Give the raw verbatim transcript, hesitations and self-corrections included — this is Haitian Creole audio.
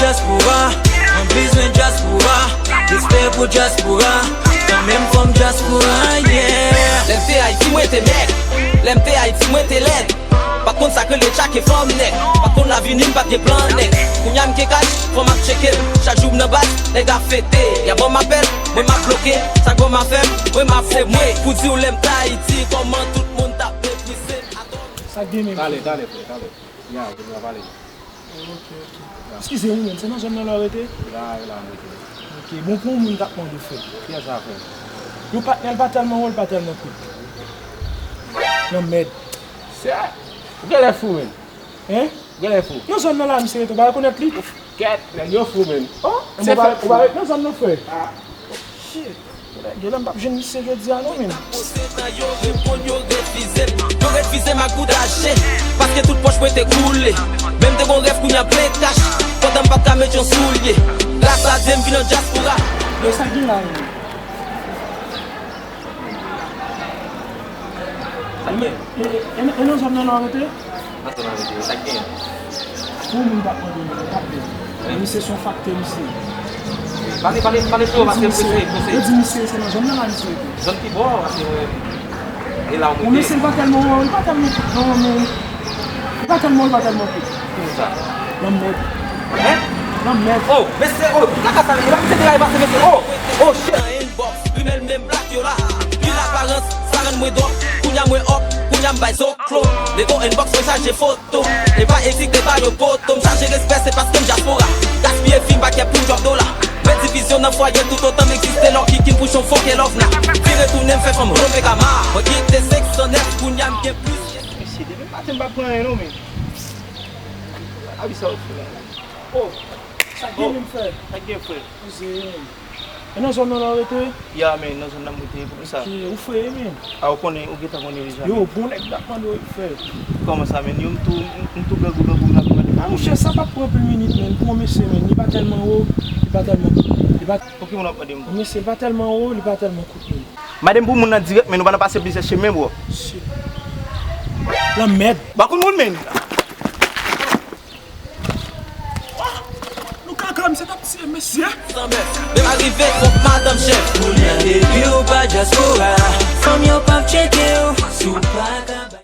Dyaspora, mwen bezwen dyaspora. Respè pou dyaspora. Kanmenm fanm dyaspora, yeah. Lè m te Ayiti, mwen te mèg. Lè m te Ayiti, mwen te lèd. Pa t konn sa k rele tchake fanm nèg. Pa t konn lavini, m pa t gen plan nèg. Kounye a m gen kach, fanm ap tcheke m. Chak jou m nan baz, nèg ap fete. Y a ban m apèl, mwen m ap bloke. Sa k ban m afè m, mwen m ap se mwen. Pou di w lè m t Ayiti, kòman tout moun t ap meprize m. Atò. Sa k gen menm? Talè, talè, frè, talè. Ya, jodi a pale. Ok, ok. Eskize wi, men se nan zòn nan la w rete? La, la, m rete. Ok, bon, pou yon moun k ap mande w, frè. Kiyès sa, frè? Yon patnè, l pa tèlman wo, l pa tèlman kout. Nan mèd. Sè, ou genlè fou, men. Hein? Ou genlè fou. Nan zòn nan la, misye rete, ou pa rekonèt li? Kèt, nèg yo fou, men. Oh, se ou pa, ou pa ret nan zòn nan, frè? Ah. Shit. Gen lè m p ap jwenn misye jodi a non, men. Yo reponn, yo refize m. Yo refize m ak bouda je. Paske tout pòch mwen te koule. Men m te gon rèv kounye a plen kach. Pandan m pa t ka met yon soulye. Gras a Dye m vin nan dyaspora. Yo, sa gen la, men. Sa gen. E, e, e, e nan zòn nan la w rete? Nan zòn nan rete, sa k genyen? Pou moun pa t mande m, pa t di. Wi. Misye se yon faktè, misye. Pale, pale, pale cho, paske m prese, prese. Yo di misye se nan zòn nan la misye rete. Zòn ki bò, paske mwen, e la w rete. Bon, mesye, li pa tèlman wo, li pa tèlman kout, non, men li pa tèlman wo, li pa tèlman kout. Ki moun sa? Lanmèd. Lanmèd? Lanmèd. Oh, mesye, oh, kaka sa, e pa misye te ka pase, mesye, oh, oh, shit. Nan inbox, rimèl menm blak yo la. Pil aparans, sa rann mwen dòk. Kounye a mwen òk, kounye a m bay zoklo. Nego inbox mwen chaje foto. E pa ezite ba yo poto. M chaje respè, se paske m dyaspora. Gaspiye fi m pa kè pou djòb dola. Mwen divizyon nan fwaye toutotan m egziste. Lòk kikin pou chon foke lòv na. Vire tounen m fè fanm ronpe kama. Mwen kite senk san nèf, kounye a m gen plis. Mesye, depi maten m pa pran anyen non, men. Abi sa w fè la. Oh. Sa k gen menm, frè? Sa k gen, frè? Koze, men. E nan zòn nan la w rete? Ya, men, nan zòn nan m rete, poukisa? Ki, ou fre, men. A, ou konnen, ou gentan konnen deja, men. Yo, bon nèg m t ap mande w, frè. Kòman sa, men? Yo, m tou, m, m tou grangou, grangou, m ap mande pou ou, men. A, monchè, sa p ap pran anpil minit, men. Pou yon mesye, men, li pa tèlman wo, li pa tèlman, li pa... Pou ki moun w ap mande m? Yon mesye, li pa tèlman wo, li pa tèlman kout, men. Mande m pou moun nan dirèk, men, nou pa nan pase plizyè chemen, bro. Shit. Lanmèd. Bakoun moun, men. Nou kaka, misye t ap tiye mesye. Sanmè, men pa rive kont madanm chèf. Kounye a depi w pa dyaspora, fanm yo p ap tcheke w. Si w pa ka